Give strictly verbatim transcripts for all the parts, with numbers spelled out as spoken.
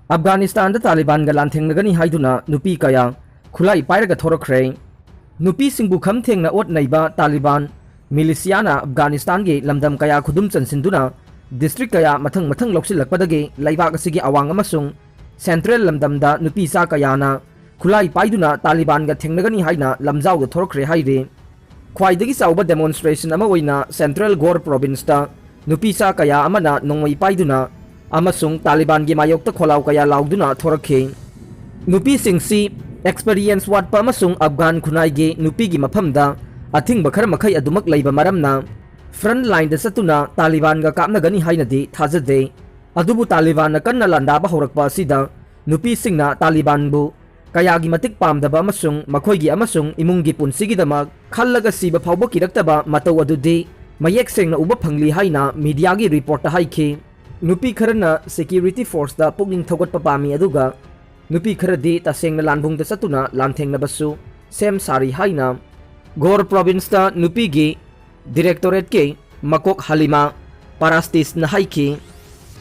ꯑꯐꯒꯥꯅꯤꯁꯇꯥꯟꯗ ꯇꯥꯂꯤꯕꯥꯟꯒ ꯂꯥꯟꯊꯦꯡꯅꯒꯅꯤ ꯍꯥꯏꯗꯨꯅ ꯅꯨꯄꯤ ꯀꯌꯥ ꯈꯨꯠꯂꯥꯏ ꯄꯥꯏꯔꯒ ꯊꯣꯔꯛꯈ꯭ꯔꯦ꯫ ꯅꯨꯄꯤꯁꯤꯡꯕꯨ ꯈꯝ ꯊꯦꯡꯅ ꯑꯣꯠ ꯅꯩꯕ ꯇꯥꯂꯤꯕꯥꯟ ꯃꯤꯂꯤꯁꯤꯌꯥꯅ ꯑꯐꯒꯥꯅꯤꯁꯇꯥꯟꯒꯤ ꯂꯝꯗꯝ ꯀꯌꯥ ꯈꯨꯗꯨꯝ ꯆꯟꯁꯤꯟꯗꯨꯅ ꯗꯤꯁꯇ꯭ꯔꯤꯛ ꯀꯌꯥ ꯃꯊꯪ ꯃꯊꯪ ꯂꯧꯁꯤꯜꯂꯛꯄꯗꯒꯤ ꯂꯩꯕꯥꯛ ꯑꯁꯤꯒꯤ ꯑꯋꯥꯡ ꯑꯃꯁꯨꯡ ꯁꯦꯟꯇ꯭ꯔꯦꯜ ꯂꯝꯗꯝꯗ ꯅꯨꯄꯤ ꯆꯥ ꯀꯌꯥꯅ ꯈꯨꯠꯂꯥꯏ ꯄꯥꯏꯗꯨꯅ ꯇꯥꯂꯤꯕꯥꯟꯒ ꯊꯦꯡꯅꯒꯅꯤ ꯍꯥꯏꯅ ꯂꯝꯖꯥꯎꯗ ꯊꯣꯔꯛꯈ꯭ꯔꯦ ꯍꯥꯏꯔꯤ꯫ ꯈ꯭ꯋꯥꯏꯗꯒꯤ ꯆꯥꯎꯕ ꯗꯦꯃꯣꯟꯁꯇ꯭ꯔꯦꯁꯟ ꯑꯃ ꯑꯣꯏꯅ ꯁꯦꯟꯇ꯭ꯔꯦꯜ ꯒꯣꯔ ꯄ꯭ꯔꯣꯚꯤꯟꯁꯇ ꯅꯨꯄꯤ ꯆꯥ ꯀꯌꯥ ꯑꯃꯅ ꯅꯣꯡꯃꯩ ꯄꯥꯏꯗꯨꯅ ꯑꯃꯁꯨꯡ ꯇꯥꯂꯤꯕꯥꯟꯒꯤ ꯃꯥꯌꯣꯛꯇ ꯈꯣꯜꯂꯥꯎ ꯀꯌꯥ ꯂꯥꯎꯗꯨꯅ ꯊꯣꯔꯛꯈꯤ꯫ ꯅꯨꯄꯤꯁꯤꯡꯁꯤ ꯑꯦꯛꯁꯄꯔꯤꯌꯦꯟꯁ ꯋꯥꯠꯄ ꯑꯃꯁꯨꯡ ꯑꯐꯒꯥꯟ ꯈꯨꯟꯅꯥꯏꯒꯤ ꯅꯨꯄꯤꯒꯤ ꯃꯐꯝꯗ ꯑꯊꯤꯡꯕ ꯈꯔ ꯃꯈꯩ ꯑꯗꯨꯃꯛ ꯂꯩꯕ ꯃꯔꯝꯅ ꯐ꯭ꯔꯟꯠ ꯂꯥꯏꯟꯗ ꯆꯠꯇꯨꯅ ꯇꯥꯂꯤꯕꯥꯟꯒ ꯀꯥꯞꯅꯒꯅꯤ ꯍꯥꯏꯅꯗꯤ ꯊꯥꯖꯗꯦ꯫ ꯑꯗꯨꯕꯨ ꯇꯥꯂꯤꯕꯥꯟꯅ ꯀꯟꯅ ꯂꯥꯟꯗꯥꯕ ꯍꯧꯔꯛꯄ ꯑꯁꯤꯗ ꯅꯨꯄꯤꯁꯤꯡꯅ ꯇꯥꯂꯤꯕꯥꯟꯕꯨ ꯀꯌꯥꯒꯤ ꯃꯇꯤꯛ ꯄꯥꯝꯗꯕ ꯑꯃꯁꯨꯡ ꯃꯈꯣꯏꯒꯤ ꯑꯃꯁꯨꯡ ꯏꯃꯨꯡꯒꯤ ꯄꯨꯟꯁꯤꯒꯤꯗꯃꯛ ꯈꯜꯂꯒ ꯁꯤꯕ ꯐꯥꯎꯕ ꯀꯤꯔꯛꯇꯕ ꯃꯇꯧ ꯑꯗꯨꯗꯤ ꯃꯌꯦꯛ ꯁꯦꯡꯅ ꯎꯕ ꯐꯪꯂꯤ ꯍꯥꯏꯅ ꯃꯤꯗꯤꯌꯥꯒꯤ ꯔꯤꯄꯣꯔꯠꯇ ꯍꯥꯏꯈꯤ꯫ ꯅꯨꯄꯤ ꯈꯔꯅ ꯁꯦꯀ꯭ꯌꯨꯔꯤꯇꯤ ꯐꯣꯔꯁꯇ ꯄꯨꯛꯅꯤꯡ ꯊꯧꯒꯠꯄ ꯄꯥꯝꯃꯤ, ꯑꯗꯨꯒ ꯅꯨꯄꯤ ꯈꯔꯗꯤ ꯇꯁꯦꯡꯅ ꯂꯥꯟꯕꯨꯡꯗ ꯆꯠꯇꯨꯅ ꯂꯥꯟꯊꯦꯡꯅꯕꯁꯨ ꯁꯦꯝ ꯁꯥꯔꯤ ꯍꯥꯏꯅ ꯒꯣꯔ ꯄ꯭ꯔꯣꯚꯤꯟꯁꯇ ꯅꯨꯄꯤꯒꯤ ꯗꯤꯔꯦꯛꯇꯣꯔꯦꯠꯀꯤ ꯃꯀꯣꯛ ꯍꯂꯤꯃꯥ ꯄꯥꯔꯥꯁꯇꯤꯁꯅ ꯍꯥꯏꯈꯤ꯫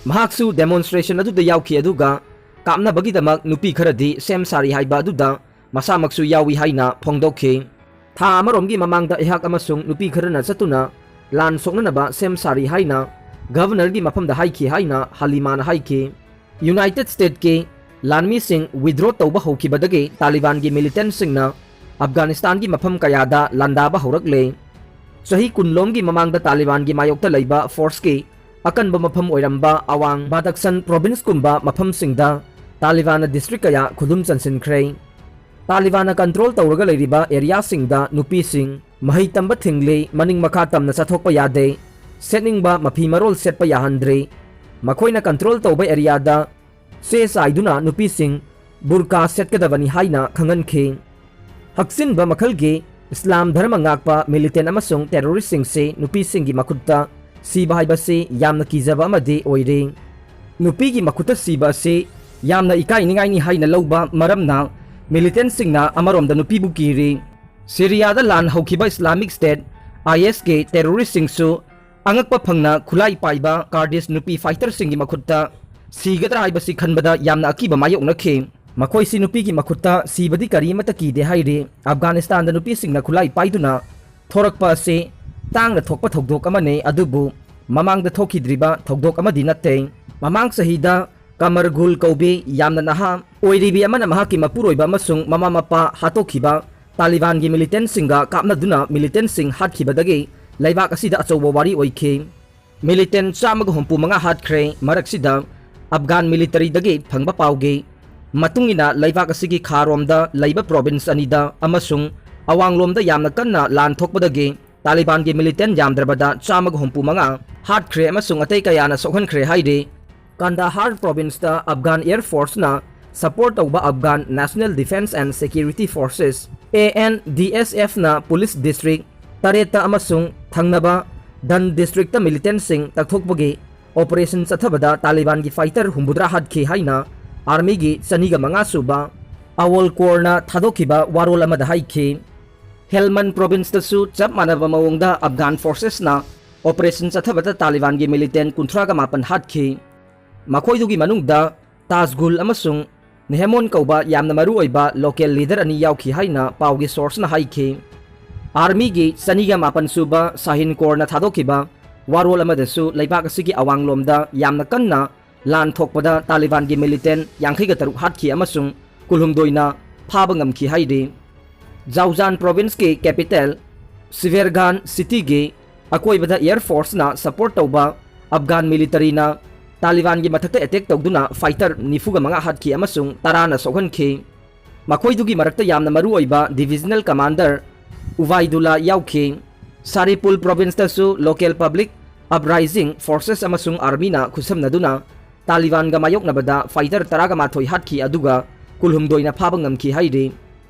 ꯃꯍꯥꯛꯁꯨ ꯗꯦꯃꯣꯟꯁꯇ꯭ꯔꯦꯁꯟ ꯑꯗꯨꯗ ꯌꯥꯎꯈꯤ, ꯑꯗꯨꯒ ꯀꯥꯞꯅꯕꯒꯤꯗꯃꯛ ꯅꯨꯄꯤ ꯈꯔꯗꯤ ꯁꯦꯝ ꯁꯥꯔꯤ ꯍꯥꯏꯕ ꯑꯗꯨꯗ ꯃꯁꯥꯃꯛꯁꯨ ꯌꯥꯎꯏ ꯍꯥꯏꯅ ꯐꯣꯡꯗꯣꯛꯈꯤ꯫ ꯊꯥ ꯑꯃꯔꯣꯝꯒꯤ ꯃꯃꯥꯡꯗ ꯑꯩꯍꯥꯛ ꯑꯃꯁꯨꯡ ꯅꯨꯄꯤ ꯈꯔꯅ ꯆꯠꯇꯨꯅ ꯂꯥꯟ ꯁꯣꯛꯅꯅꯕ ꯁꯦꯝ ꯁꯥꯔꯤ ꯍꯥꯏꯅ ꯒꯚꯔꯅꯔꯒꯤ ꯃꯐꯝꯗ ꯍꯥꯏꯈꯤ ꯍꯥꯏꯅ ꯍꯂꯤꯃꯥꯅ ꯍꯥꯏꯈꯤ꯫ ꯌꯨꯅꯥꯏꯇꯦꯗ ꯁ꯭ꯇꯦꯠꯀꯤ ꯂꯥꯟꯃꯤꯁꯤꯡ ꯋꯤꯗ꯭ꯔꯣ ꯇꯧꯕ ꯍꯧꯈꯤꯕꯗꯒꯤ ꯇꯥꯂꯤꯕꯥꯟꯒꯤ ꯃꯤꯂꯤꯇꯦꯟꯠꯁꯤꯡꯅ ꯑꯐꯒꯥꯅꯤꯁꯇꯥꯟꯒꯤ ꯃꯐꯝ ꯀꯌꯥꯗ ꯂꯥꯟꯗꯥꯕ ꯍꯧꯔꯛꯂꯦ꯫ ꯆꯍꯤ ꯀꯨꯟꯂꯣꯝꯒꯤ ꯃꯃꯥꯡꯗ ꯇꯥꯂꯤꯕꯥꯟꯒꯤ ꯃꯥꯌꯣꯛꯇ ꯂꯩꯕ ꯐꯣꯔꯁꯀꯤ ꯑꯀꯟꯕ ꯃꯐꯝ ꯑꯣꯏꯔꯝꯕ ꯑꯋꯥꯡ ꯕꯥꯗꯛꯁꯟ ꯄ꯭ꯔꯣꯚꯤꯟꯁꯀꯨꯝꯕ ꯃꯐꯝꯁꯤꯡꯗ ꯇꯥꯂꯤꯕꯥꯟꯅ ꯗꯤꯁꯇ꯭ꯔꯤꯛ ꯀꯌꯥ ꯈꯨꯗꯨꯝ ꯆꯟꯁꯤꯟꯈ꯭ꯔꯦ꯫ ꯇꯥꯂꯤꯕꯥꯟꯅ ꯀꯟꯇ꯭ꯔꯣꯜ ꯇꯧꯔꯒ ꯂꯩꯔꯤꯕ ꯑꯦꯔꯤꯌꯥꯁꯤꯡꯗ ꯅꯨꯄꯤꯁꯤꯡ ꯃꯍꯩ ꯇꯝꯕ ꯊꯤꯡꯂꯤ, ꯃꯅꯤꯡ ꯃꯈꯥ ꯇꯝꯅ ꯆꯠꯊꯣꯛꯄ ꯌꯥꯗꯦ, ꯁꯦꯠꯅꯤꯡꯕ ꯃꯐꯤ ꯃꯔꯣꯜ ꯁꯦꯠꯄ ꯌꯥꯍꯟꯗ꯭ꯔꯤ꯫ ꯃꯈꯣꯏꯅ ꯀꯟꯇ꯭ꯔꯣꯜ ꯇꯧꯕ ꯑꯦꯔꯤꯌꯥꯗ ꯆꯦ ꯆꯥꯏꯗꯨꯅ ꯅꯨꯄꯤꯁꯤꯡ ꯕꯨꯔꯀꯥ ꯁꯦꯠꯀꯗꯕꯅꯤ ꯍꯥꯏꯅ ꯈꯪꯍꯟꯈꯤ꯫ ꯍꯛꯆꯤꯟꯕ ꯃꯈꯜꯒꯤ ꯏꯁꯂꯥꯝ ꯙꯔꯃ ꯉꯥꯛꯄ ꯃꯤꯂꯤꯇꯦꯟ ꯑꯃꯁꯨꯡ ꯇꯦꯔꯣꯔꯤꯁꯁꯤꯡꯁꯤ ꯅꯨꯄꯤꯁꯤꯡꯒꯤ ꯃꯈꯨꯠꯇ ꯁꯤꯕ ꯍꯥꯏꯕꯁꯤ ꯌꯥꯝꯅ ꯀꯤꯖꯕ ꯑꯃꯗꯤ ꯑꯣꯏꯔꯤ꯫ ꯅꯨꯄꯤꯒꯤ ꯃꯈꯨꯠꯇ ꯁꯤꯕ ꯑꯁꯤ ꯌꯥꯝꯅ ꯏꯀꯥꯏꯅꯤꯡꯉꯥꯏꯅꯤ ꯍꯥꯏꯅ ꯂꯧꯕ ꯃꯔꯝꯅ ꯃꯤꯂꯤꯇꯦꯟꯁꯤꯡꯅ ꯑꯃꯔꯣꯝꯗ ꯅꯨꯄꯤꯕꯨ ꯀꯤꯔꯤ꯫ ꯁꯤꯔꯤꯌꯥꯗ ꯂꯥꯟ ꯍꯧꯈꯤꯕ ꯏꯁꯂꯥꯃꯤꯛ ꯁ꯭ꯇꯦꯠ, ꯑꯥꯏ ꯑꯦꯁꯀꯤ ꯇꯦꯔꯣꯔꯤꯁꯁꯤꯡꯁꯨ ꯑꯉꯛꯄ ꯐꯪꯅ ꯈꯨꯠꯂꯥꯏ ꯄꯥꯏꯕ ꯀꯥꯔꯗꯤꯁ ꯅꯨꯄꯤ ꯐꯥꯏꯇꯔꯁꯤꯡꯒꯤ ꯃꯈꯨꯠꯇ ꯁꯤꯒꯗ꯭ꯔꯥ ꯍꯥꯏꯕꯁꯤ ꯈꯟꯕꯗ ꯌꯥꯝꯅ ꯑꯀꯤꯕ ꯃꯥꯌꯣꯛꯅꯈꯤ꯫ ꯃꯈꯣꯏꯁꯤ ꯅꯨꯄꯤꯒꯤ ꯃꯈꯨꯠꯇ ꯁꯤꯕꯗꯤ ꯀꯔꯤ ꯑꯃꯠꯇ ꯀꯤꯗꯦ ꯍꯥꯏꯔꯤ꯫ ꯑꯐꯒꯥꯅꯤꯁꯇꯥꯟꯗ ꯅꯨꯄꯤꯁꯤꯡꯅ ꯈꯨꯠꯂꯥꯏ ꯄꯥꯏꯗꯨꯅ ꯊꯣꯔꯛꯄ ꯑꯁꯤ ꯇꯥꯡꯅ ꯊꯣꯛꯄ ꯊꯧꯗꯣꯛ ꯑꯃꯅꯤ, ꯑꯗꯨꯕꯨ ꯃꯃꯥꯡꯗ ꯊꯣꯛꯈꯤꯗ꯭ꯔꯤꯕ ꯊꯧꯗꯣꯛ ꯑꯃꯗꯤ ꯅꯠꯇꯦ꯫ ꯃꯃꯥꯡ ꯆꯍꯤꯗ ꯀꯃꯔ ꯒꯨꯜ ꯀꯧꯕꯤ ꯌꯥꯝꯅ ꯅꯍꯥ ꯑꯣꯏꯔꯤꯕꯤ ꯑꯃꯅ ꯃꯍꯥꯛꯀꯤ ꯃꯄꯨꯔꯣꯏꯕ ꯑꯃꯁꯨꯡ ꯃꯃꯥ ꯃꯄꯥ ꯍꯥꯠꯇꯣꯛꯈꯤꯕ ꯇꯥꯂꯤꯕꯥꯟꯒꯤ ꯃꯤꯂꯤꯇꯦꯟꯁꯤꯡꯒ ꯀꯥꯞꯅꯗꯨꯅ ꯃꯤꯂꯤꯇꯦꯟꯁꯤꯡ ꯍꯥꯠꯈꯤꯕꯗꯒꯤ ꯂꯩꯕꯥꯛ ꯑꯁꯤꯗ ꯑꯆꯧꯕ ꯋꯥꯔꯤ ꯑꯣꯏꯈꯤ꯫ ꯃꯤꯂꯤꯇꯦꯟ ꯆꯥꯝꯃꯒ ꯍꯨꯝꯐꯨ ꯃꯉꯥ ꯍꯥꯠꯈ꯭ꯔꯦ꯫ ꯃꯔꯛꯁꯤꯗ ꯑꯐꯒꯥꯟ ꯃꯤꯂꯤꯇꯔꯤꯗꯒꯤ ꯐꯪꯕ ꯄꯥꯎꯒꯤ ꯃꯇꯨꯡ ꯏꯟꯅ ꯂꯩꯕꯥꯛ ꯑꯁꯤꯒꯤ ꯈꯥꯔꯣꯝꯗ ꯂꯩꯕ ꯄ꯭ꯔꯣꯚꯤꯟꯁ ꯑꯅꯤꯗ ꯑꯃꯁꯨꯡ ꯑꯋꯥꯡꯂꯣꯝꯗ ꯌꯥꯝꯅ ꯀꯟꯅ ꯂꯥꯟ ꯊꯣꯛꯄꯗꯒꯤ ꯇꯥꯂꯤꯕꯥꯟꯒꯤ ꯃꯤꯂꯤꯇꯦꯟ ꯌꯥꯝꯗ꯭ꯔꯕꯗ ꯆꯥꯝꯃꯒ ꯍꯨꯝꯐꯨ ꯃꯉꯥ ꯍꯥꯠꯈ꯭ꯔꯦ ꯑꯃꯁꯨꯡ ꯑꯇꯩ ꯀꯌꯥꯅ ꯁꯣꯛꯍꯟꯈ꯭ꯔꯦ ꯍꯥꯏꯔꯤ꯫ ꯀꯟꯗꯥꯍꯥꯔ ꯄ꯭ꯔꯣꯚꯤꯟꯁꯇ ꯑꯐꯒꯥꯟ ꯑꯦꯌꯔ ꯐꯣꯔꯁꯅ ꯁꯄꯣꯔꯠ ꯇꯧꯕ Afghan national defence and security forces, A N D S ꯑꯦꯐꯅ ꯄꯨꯂꯤꯁ ꯗꯤꯁꯇ꯭ꯔꯤꯛ ꯇꯔꯦꯠꯇ ꯑꯃꯁꯨꯡ ꯊꯪꯅꯕ ꯗꯟ ꯗꯤꯁꯇ꯭ꯔꯤꯛꯇ ꯃꯤꯂꯤꯇꯦꯟꯁꯤꯡ ꯇꯛꯊꯣꯛꯄꯒꯤ ꯑꯣꯄꯔꯦꯁꯟ ꯆꯠꯊꯕꯗ ꯇꯥꯂꯤꯕꯥꯟꯒꯤ ꯐꯥꯏꯇꯔ ꯍꯨꯝꯐꯨꯇꯔꯥ ꯍꯥꯠꯈꯤ ꯍꯥꯏꯅ ꯑꯥꯔꯃꯤꯒꯤ ꯆꯅꯤꯒ ꯃꯉꯥ ꯁꯨꯕ ꯑꯋꯜ ꯀꯣꯔꯅ ꯊꯥꯗꯣꯛꯈꯤꯕ ꯋꯥꯔꯣꯜ ꯑꯃꯗ ꯍꯥꯏꯈꯤ꯫ ꯍꯦꯜꯃꯟ ꯄ꯭ꯔꯣꯚꯤꯟꯁꯇꯁꯨ ꯆꯞ ꯃꯥꯟꯅꯕ ꯃꯑꯣꯡꯗ ꯑꯐꯒꯥꯟ ꯐꯣꯔꯁꯦꯁꯅ ꯑꯣꯄꯔꯦꯁꯟ ꯆꯠꯊꯕꯗ ꯇꯥꯂꯤꯕꯥꯟꯒꯤ ꯃꯤꯂꯤꯇꯦꯟ ꯀꯨꯟꯊ꯭ꯔꯥꯒ ꯃꯥꯄꯟ ꯍꯥꯠꯈꯤ꯫ ꯃꯈꯣꯏꯗꯨꯒꯤ ꯃꯅꯨꯡꯗ ꯇꯥꯖꯒꯨꯜ ꯑꯃꯁꯨꯡ ꯅꯦꯍꯦꯃꯣꯟ ꯀꯧꯕ ꯌꯥꯝꯅ ꯃꯔꯨꯑꯣꯏꯕ ꯂꯣꯀꯦꯜ ꯂꯤꯗꯔ ꯑꯅꯤ ꯌꯥꯎꯈꯤ ꯍꯥꯏꯅ ꯄꯥꯎꯒꯤ ꯁꯣꯔꯁꯅ ꯍꯥꯏꯈꯤ꯫ ꯑꯥꯔꯃꯤꯒꯤ ꯆꯅꯤꯒ ꯃꯥꯄꯟ ꯁꯨꯕ ꯁꯥꯍꯤꯟ ꯀꯣꯔꯅ ꯊꯥꯗꯣꯛꯈꯤꯕ ꯋꯥꯔꯣꯜ ꯑꯃꯗꯁꯨ ꯂꯩꯕꯥꯛ ꯑꯁꯤꯒꯤ ꯑꯋꯥꯡꯂꯣꯝꯗ ꯌꯥꯝꯅ ꯀꯟꯅ ꯂꯥꯟ ꯊꯣꯛꯄꯗ ꯇꯥꯂꯤꯕꯥꯟꯒꯤ ꯃꯤꯂꯤꯇꯦꯟ ꯌꯥꯡꯈꯩꯒ ꯇꯔꯨꯛ ꯍꯥꯠꯈꯤ ꯑꯃꯁꯨꯡ ꯀꯨꯟꯍꯨꯝꯗꯣꯏꯅ ꯐꯥꯕ ꯉꯝꯈꯤ ꯍꯥꯏꯔꯤ꯫ ꯖꯥꯎꯖꯥꯟ ꯄ꯭ꯔꯣꯚꯤꯟꯁꯀꯤ ꯀꯦꯄꯤꯇꯦꯜ ꯁꯤꯚꯦꯔꯒꯥꯟ ꯁꯤꯇꯤꯒꯤ ꯑꯀꯣꯏꯕꯗ ꯑꯦꯌꯔ ꯐꯣꯔꯁꯅ ꯁꯄꯣꯔꯠ ꯇꯧꯕ ꯑꯐꯒꯥꯟ ꯃꯤꯂꯤꯇꯔꯤꯅ ꯇꯥꯂꯤꯕꯥꯟꯒꯤ ꯃꯊꯛꯇ ꯑꯦꯇꯦꯛ ꯇꯧꯗꯨꯅ ꯐꯥꯏꯇꯔ ꯅꯤꯐꯨꯒ ꯃꯉꯥ ꯍꯥꯠꯈꯤ ꯑꯃꯁꯨꯡ ꯇꯔꯥꯅ ꯁꯣꯛꯍꯟꯈꯤ꯫ ꯃꯈꯣꯏꯗꯨꯒꯤ ꯃꯔꯛꯇ ꯌꯥꯝꯅ ꯃꯔꯨꯑꯣꯏꯕ ꯗꯤꯚꯤꯖꯅꯦꯜ ꯀꯃꯥꯟꯗꯔ ꯎꯕꯥꯏꯗꯨꯂꯥ ꯌꯥꯎꯈꯤ꯫ ꯁꯥꯔꯤꯄꯨꯜ ꯄ꯭ꯔꯣꯚꯤꯟꯁꯇꯁꯨ ꯂꯣꯀꯦꯜ ꯄꯕ꯭ꯂꯤꯛ ꯑꯞꯔꯥꯏꯖꯤꯡ ꯐꯣꯔꯁꯦꯁ ꯑꯃꯁꯨꯡ ꯑꯥꯔꯃꯤꯅ ꯈꯨꯠꯁꯝꯅꯗꯨꯅ ꯇꯥꯂꯤꯕꯥꯟꯒ ꯃꯥꯌꯣꯛꯅꯕꯗ ꯐꯥꯏꯇꯔ ꯇꯔꯥꯒ ꯃꯥꯊꯣꯏ ꯍꯥꯠꯈꯤ, ꯑꯗꯨꯒ ꯀꯨꯟꯍꯨꯝꯗꯣꯏꯅ ꯐꯥꯕ ꯉꯝꯈꯤ ꯍꯥꯏꯔꯤ꯫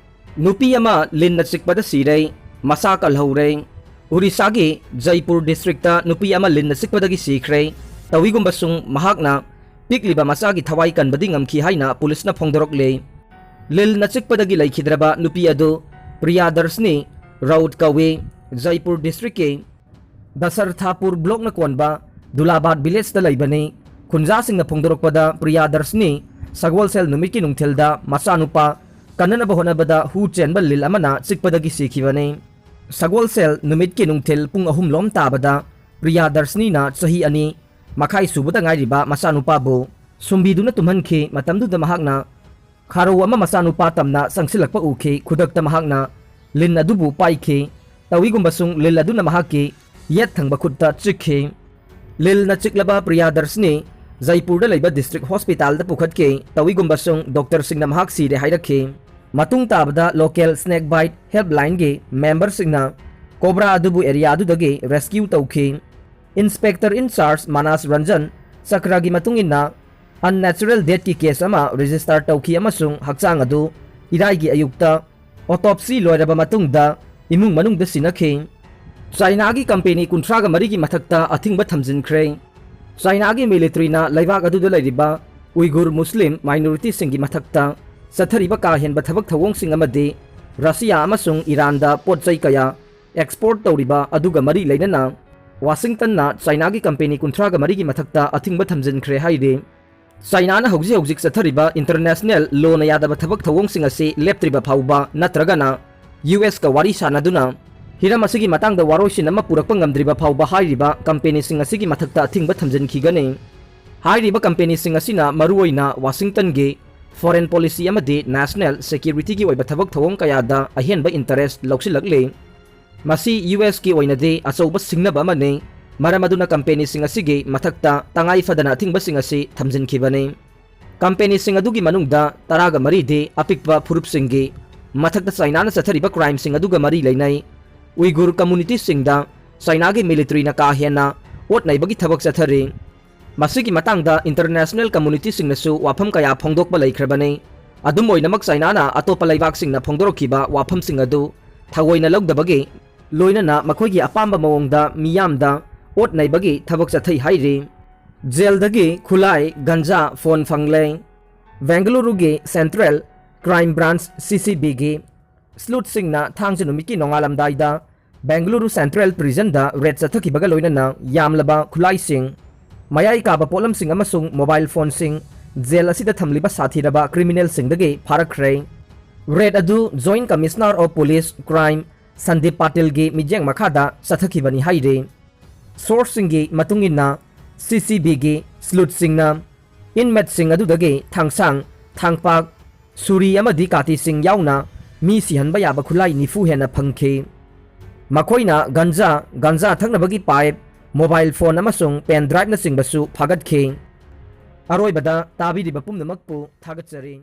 ꯅꯨꯄꯤ ꯑꯃ ꯂꯤꯟꯅ ꯆꯤꯛꯄꯗ ꯁꯤꯔꯦ, ꯃꯆꯥ ꯀꯜꯍꯧꯔꯦ꯫ ꯑꯣꯔꯤꯁꯥꯒꯤ ꯖꯩꯄꯨꯔ ꯗꯤꯁꯇ꯭ꯔꯤꯛꯇ ꯅꯨꯄꯤ ꯑꯃ ꯂꯤꯟꯅ ꯆꯤꯛꯄꯗꯒꯤ ꯁꯤꯈ꯭ꯔꯦ꯫ ꯇꯧꯏꯒꯨꯝꯕꯁꯨꯡ ꯃꯍꯥꯛꯅ ꯄꯤꯛꯂꯤꯕ ꯃꯆꯥꯒꯤ ꯊꯋꯥꯏ ꯀꯟꯕꯗꯤ ꯉꯝꯈꯤ ꯍꯥꯏꯅ ꯄꯨꯂꯤꯁꯅ ꯐꯣꯡꯗꯣꯔꯛꯂꯦ꯫ ꯂꯤꯜꯅ ꯆꯤꯛꯄꯗꯒꯤ ꯂꯩꯈꯤꯗ꯭ꯔꯕ ꯅꯨꯄꯤ ꯑꯗꯨ ꯄ꯭ꯔꯤꯌꯥꯗꯔꯁꯅꯤ ꯔꯥꯎꯠ ꯀꯧꯏ꯫ ꯖꯩꯄꯨꯔ ꯗꯤꯁꯇ꯭ꯔꯤꯛꯀꯤ ꯗꯁꯔꯊꯥꯄꯨꯔ ꯕ꯭ꯂꯣꯛꯅ ꯀꯣꯟꯕ ꯗꯨꯂꯥꯕꯥꯗ ꯚꯤꯂꯦꯖꯇ ꯂꯩꯕꯅꯤ꯫ ꯈꯨꯟꯖꯥꯁꯤꯡꯅ ꯐꯣꯡꯗꯣꯔꯛꯄꯗ, ꯄ꯭ꯔꯤꯌꯥꯗꯔꯁꯅꯤ ꯁꯒꯣꯜꯁꯦꯜ ꯅꯨꯃꯤꯠꯀꯤ ꯅꯨꯡꯊꯤꯜꯗ ꯃꯆꯥꯅꯨꯄꯥ ꯀꯟꯅꯅꯕ ꯍꯣꯠꯅꯕꯗ ꯍꯨ ꯆꯦꯟꯕ ꯂꯤꯜ ꯑꯃꯅ ꯆꯤꯛꯄꯗꯒꯤ ꯁꯤꯈꯤꯕꯅꯤ꯫ ꯁꯒꯣꯜꯁꯦꯜ ꯅꯨꯃꯤꯠꯀꯤ ꯅꯨꯡꯊꯤꯜ ꯄꯨꯡ ꯑꯍꯨꯝ ꯂꯣꯝ ꯇꯥꯕꯗ ꯄ꯭ꯔꯤꯌꯥꯗꯔꯁꯅꯤꯅ ꯆꯍꯤ ꯑꯅꯤ ꯃꯈꯥꯏ ꯁꯨꯕꯗ ꯉꯥꯏꯔꯤꯕ ꯃꯆꯥꯅꯨꯄꯥꯕꯨ ꯁꯨꯝꯕꯤꯗꯨꯅ ꯇꯨꯝꯍꯟꯈꯤ꯫ ꯃꯇꯝꯗꯨꯗ ꯃꯍꯥꯛꯅ ꯈꯥꯔꯧ ꯑꯃ ꯃꯆꯥꯅꯨꯄꯥ ꯇꯝꯅ ꯆꯪꯁꯤꯜꯂꯛꯄ ꯎꯈꯤ꯫ ꯈꯨꯗꯛꯇ ꯃꯍꯥꯛꯅ ꯂꯤꯟ ꯑꯗꯨꯕꯨ ꯄꯥꯏꯈꯤ꯫ ꯇꯧꯏꯒꯨꯝꯕꯁꯨꯡ ꯂꯤꯜ ꯑꯗꯨꯅ ꯃꯍꯥꯛꯀꯤ ꯌꯦꯠ ꯊꯪꯕ ꯈꯨꯠꯇ ꯆꯤꯛꯈꯤ꯫ ꯂꯤꯜꯅ ꯆꯤꯛꯂꯕ ꯄ꯭ꯔꯤꯌꯥꯗꯔꯁꯅꯤ ꯖꯩꯄꯨꯔꯗ ꯂꯩꯕ ꯗꯤꯁꯇ꯭ꯔꯤꯛ ꯍꯣꯁꯄꯤꯇꯥꯜꯗ ꯄꯨꯈꯠꯈꯤ꯫ ꯇꯧꯏꯒꯨꯝꯕꯁꯨꯡ ꯗꯣꯛꯇꯔꯁꯤꯡꯅ ꯃꯍꯥꯛ ꯁꯤꯔꯦ ꯍꯥꯏꯔꯛꯈꯤ꯫ ꯃꯇꯨꯡ ꯇꯥꯕꯗ ꯂꯣꯀꯦꯜ ꯁ꯭ꯅꯦꯛ ꯕꯥꯏꯠ ꯍꯦꯜꯞꯂꯥꯏꯟꯒꯤ ꯃꯦꯝꯕꯔꯁꯤꯡꯅ ꯀꯣꯕ꯭ꯔꯥ ꯑꯗꯨꯕꯨ ꯑꯦꯔꯤꯌꯥ ꯑꯗꯨꯗꯒꯤ ꯔꯦꯁꯀ꯭ꯌꯨ ꯇꯧꯈꯤ꯫ ꯏꯟꯁꯄꯦꯛꯇꯔ ꯏꯟ ꯆꯥꯔꯖ ꯃꯅꯥꯁ ꯔꯟꯖꯟ ꯆꯀ꯭ꯔꯥꯒꯤ ꯃꯇꯨꯡ ꯏꯟꯅ, ꯑꯟꯅꯦꯆꯔꯦꯜ ꯗꯦꯠꯀꯤ ꯀꯦꯁ ꯑꯃ ꯔꯦꯖꯤꯁꯇꯥꯔ ꯇꯧꯈꯤ ꯑꯃꯁꯨꯡ ꯍꯛꯆꯥꯡ ꯑꯗꯨ ꯏꯔꯥꯏꯒꯤ ꯑꯌꯨꯛꯇ ꯑꯣꯇꯣꯞꯁꯤ ꯂꯣꯏꯔꯕ ꯃꯇꯨꯡꯗ ꯏꯃꯨꯡ ꯃꯅꯨꯡꯗ ꯁꯤꯟꯅꯈꯤ꯫ ꯆꯥꯏꯅꯥꯒꯤ ꯀꯝꯄꯦꯅꯤ ꯀꯨꯟꯊ꯭ꯔꯥꯒ ꯃꯔꯤꯒꯤ ꯃꯊꯛꯇ ꯑꯊꯤꯡꯕ ꯊꯝꯖꯤꯟꯈ꯭ꯔꯦ꯫ ꯆꯥꯏꯅꯥꯒꯤ ꯃꯤꯂꯤꯇ꯭ꯔꯤꯅ ꯂꯩꯕꯥꯛ ꯑꯗꯨꯗ ꯂꯩꯔꯤꯕ ꯎꯏꯒꯨꯔ ꯃꯨꯁꯂꯤꯝ ꯃꯥꯏꯅꯣꯔꯤꯇꯤꯁꯤꯡꯒꯤ ꯃꯊꯛꯇ ꯆꯠꯊꯔꯤꯕ ꯀꯥ ꯍꯦꯟꯕ ꯊꯕꯛ ꯊꯧꯑꯣꯡꯁꯤꯡ ꯑꯃꯗꯤ ꯔꯁꯤꯌꯥ ꯑꯃꯁꯨꯡ ꯏꯔꯥꯟꯗ ꯄꯣꯠ ꯆꯩ ꯀꯌꯥ ꯑꯦꯛꯁꯄꯣꯔꯠ ꯇꯧꯔꯤꯕ ꯑꯗꯨꯒ ꯃꯔꯤ ꯂꯩꯅꯅ ꯋꯥꯁꯤꯡꯇꯟꯅ ꯆꯥꯏꯅꯥꯒꯤ ꯀꯝꯄꯦꯅꯤ ꯀꯨꯟꯊ꯭ꯔꯥꯒ ꯃꯔꯤꯒꯤ ꯃꯊꯛꯇ ꯑꯊꯤꯡꯕ ꯊꯝꯖꯤꯟꯈ꯭ꯔꯦ ꯍꯥꯏꯔꯤ꯫ ꯆꯥꯏꯅꯥꯅ ꯍꯧꯖꯤꯛ ꯍꯧꯖꯤꯛ ꯆꯠꯊꯔꯤꯕ ꯏꯟꯇꯔꯅꯦꯁꯅꯦꯜ ꯂꯣꯅ ꯌꯥꯗꯕ ꯊꯕꯛ ꯊꯧꯑꯣꯡꯁꯤꯡ ꯑꯁꯤ ꯂꯦꯞꯇ꯭ꯔꯤꯕ ꯐꯥꯎꯕ ꯅꯠꯇ꯭ꯔꯒꯅ ꯌꯨ ꯑꯦꯁꯀ ꯋꯥꯔꯤ ꯁꯥꯅꯗꯨꯅ ꯍꯤꯔꯝ ꯑꯁꯤꯒꯤ ꯃꯇꯥꯡꯗ ꯋꯥꯔꯣꯏꯁꯤꯟ ꯑꯃ ꯄꯨꯔꯛꯄ ꯉꯝꯗ꯭ꯔꯤꯕ ꯐꯥꯎꯕ ꯍꯥꯏꯔꯤꯕ ꯀꯝꯄꯦꯅꯤꯁꯤꯡ ꯑꯁꯤꯒꯤ ꯃꯊꯛꯇ ꯑꯊꯤꯡꯕ ꯊꯝꯖꯤꯟꯈꯤꯒꯅꯤ꯫ ꯍꯥꯏꯔꯤꯕ ꯀꯝꯄꯦꯅꯤꯁꯤꯡ ꯑꯁꯤꯅ ꯃꯔꯨꯑꯣꯏꯅ ꯋꯥꯁꯤꯡꯇꯟꯒꯤ ꯐꯣꯔꯦꯟ ꯄꯣꯂꯤꯁꯤ ꯑꯃꯗꯤ ꯅꯦꯁꯅꯦꯜ ꯁꯦꯀ꯭ꯌꯨꯔꯤꯇꯤꯒꯤ ꯑꯣꯏꯕ ꯊꯕꯛ ꯊꯧꯑꯣꯡ ꯀꯌꯥꯗ ꯑꯍꯦꯟꯕ ꯏꯟꯇꯔꯦꯁ ꯂꯧꯁꯤꯜꯂꯛꯂꯤ꯫ ꯃꯁꯤ ꯌꯨ ꯑꯦꯁꯀꯤ ꯑꯣꯏꯅꯗꯤ ꯑꯆꯧꯕ ꯁꯤꯡꯅꯕ ꯑꯃꯅꯤ, ꯃꯔꯝ ꯑꯗꯨꯅ ꯀꯝꯄꯦꯅꯤꯁꯤꯡ ꯑꯁꯤꯒꯤ ꯃꯊꯛꯇ ꯇꯉꯥꯏ ꯐꯗꯅ ꯑꯊꯤꯡꯕꯁꯤꯡ ꯑꯁꯤ ꯊꯝꯖꯤꯟꯈꯤꯕꯅꯤ꯫ ꯀꯝꯄꯦꯅꯤꯁꯤꯡ ꯑꯗꯨꯒꯤ ꯃꯅꯨꯡꯗ ꯇꯔꯥꯒ ꯃꯔꯤꯗꯤ ꯑꯄꯤꯛꯄ ꯐꯨꯔꯨꯞꯁꯤꯡꯒꯤ ꯃꯊꯛꯇ ꯆꯥꯏꯅꯥꯅ ꯆꯠꯊꯔꯤꯕ ꯀ꯭ꯔꯥꯏꯝꯁꯤꯡ ꯑꯗꯨꯒ ꯃꯔꯤ ꯂꯩꯅꯩ꯫ ꯎꯏꯒꯨꯔ ꯀꯝꯃꯨꯅꯤꯇꯤꯁꯤꯡꯗ ꯆꯥꯏꯅꯥꯒꯤ ꯃꯤꯂꯤꯇ꯭ꯔꯤꯅ ꯀꯥ ꯍꯦꯟꯅ ꯑꯣꯠ ꯅꯩꯕꯒꯤ ꯊꯕꯛ ꯆꯠꯊꯔꯤ꯫ ꯃꯁꯤꯒꯤ ꯃꯇꯥꯡꯗ ꯏꯟꯇꯔꯅꯦꯁꯅꯦꯜ ꯀꯝꯃꯨꯅꯤꯇꯤꯁꯤꯡꯅꯁꯨ ꯋꯥꯐꯝ ꯀꯌꯥ ꯐꯣꯡꯗꯣꯛꯄ ꯂꯩꯈ꯭ꯔꯕꯅꯤ꯫ ꯑꯗꯨꯝ ꯑꯣꯏꯅꯃꯛ, ꯆꯥꯏꯅꯥꯅ ꯑꯇꯣꯞꯄ ꯂꯩꯕꯥꯛꯁꯤꯡꯅ ꯐꯣꯡꯗꯣꯔꯛꯈꯤꯕ ꯋꯥꯐꯝꯁꯤꯡ ꯑꯗꯨ ꯊꯑꯣꯏꯅ ꯂꯧꯗꯕꯒꯤ ꯂꯣꯏꯅꯅ ꯃꯈꯣꯏꯒꯤ ꯑꯄꯥꯝꯕ ꯃꯑꯣꯡꯗ ꯃꯤꯌꯥꯝꯗ ꯑꯣꯠ ꯅꯩꯕꯒꯤ ꯊꯕꯛ ꯆꯠꯊꯩ ꯍꯥꯏꯔꯤ꯫ ꯖꯦꯜꯗꯒꯤ ꯈꯨꯠꯂꯥꯏ, ꯒꯟꯖꯥ, ꯐꯣꯟ ꯐꯪꯂꯦ꯫ ꯕꯦꯡꯒꯂꯨꯔꯨꯒꯤ ꯁꯦꯟꯇ꯭ꯔꯦꯜ ꯀ꯭ꯔꯥꯏꯝ ꯕ꯭ꯔꯥꯟꯆ, ꯁꯤ ꯁꯤ ꯕꯤꯒꯤ ꯁ꯭ꯂꯨꯠꯁꯤꯡꯅ ꯊꯥꯡꯖ ꯅꯨꯃꯤꯠꯀꯤ ꯅꯣꯡꯉꯥꯜꯂꯝꯗꯥꯏꯗ ꯕꯦꯡꯒꯂꯨꯔꯨ ꯁꯦꯟꯇ꯭ꯔꯦꯜ ꯄ꯭ꯔꯤꯖꯟꯗ ꯔꯦꯗ ꯆꯠꯊꯈꯤꯕꯒ ꯂꯣꯏꯅꯅ ꯌꯥꯝꯂꯕ ꯈꯨꯠꯂꯥꯏꯁꯤꯡ, ꯃꯌꯥꯏ ꯀꯥꯕ ꯄꯣꯠꯂꯝꯁꯤꯡ ꯑꯃꯁꯨꯡ ꯃꯣꯕꯥꯏꯜ ꯐꯣꯟꯁꯤꯡ ꯖꯦꯜ ꯑꯁꯤꯗ ꯊꯝꯂꯤꯕ ꯁꯥꯊꯤꯔꯕ ꯀ꯭ꯔꯤꯃꯤꯅꯦꯜꯁꯤꯡꯗꯒꯤ ꯐꯥꯔꯛꯈ꯭ꯔꯦ꯫ ꯔꯦꯗ ꯑꯗꯨ Joint Commissioner of Police Crime Sandeep ꯄꯥꯇꯤꯜꯒꯤ ꯃꯤꯠꯌꯦꯡ ꯃꯈꯥꯗ ꯆꯠꯊꯈꯤꯕꯅꯤ ꯍꯥꯏꯔꯤ꯫ ꯁꯣꯔꯁꯁꯤꯡꯒꯤ ꯃꯇꯨꯡ ꯏꯟꯅ, ꯁꯤ ꯁꯤ ꯕꯤꯒꯤ ꯁ꯭ꯂꯨꯠꯁꯤꯡꯅ ꯏꯟꯃꯦꯠꯁꯤꯡ ꯑꯗꯨꯗꯒꯤ ꯊꯥꯡꯁꯥꯡ, ꯊꯥꯡꯄꯥꯛ, ꯁꯨꯔꯤ ꯑꯃꯗꯤ ꯀꯥꯇꯤꯁꯤꯡ ꯌꯥꯎꯅ ꯃꯤ ꯁꯤꯍꯟꯕ ꯌꯥꯕ ꯈꯨꯠꯂꯥꯏ ꯅꯤꯐꯨ ꯍꯦꯟꯅ ꯐꯪꯈꯤ꯫ ꯃꯈꯣꯏꯅ ꯒꯟꯖꯥ, ꯒꯟꯖꯥ ꯊꯛꯅꯕꯒꯤ ꯄꯥꯏꯞ, ꯃꯣꯕꯥꯏꯜ ꯐꯣꯟ ꯑꯃꯁꯨꯡ ꯄꯦꯟ ꯗ꯭ꯔꯥꯏꯚꯅꯆꯤꯡꯕꯁꯨ ꯐꯥꯒꯠꯈꯤ꯫ ꯑꯔꯣꯏꯕꯗ ꯇꯥꯕꯤꯔꯤꯕ ꯄꯨꯝꯅꯃꯛꯄꯨ ꯊꯥꯒꯠꯆꯔꯤ꯫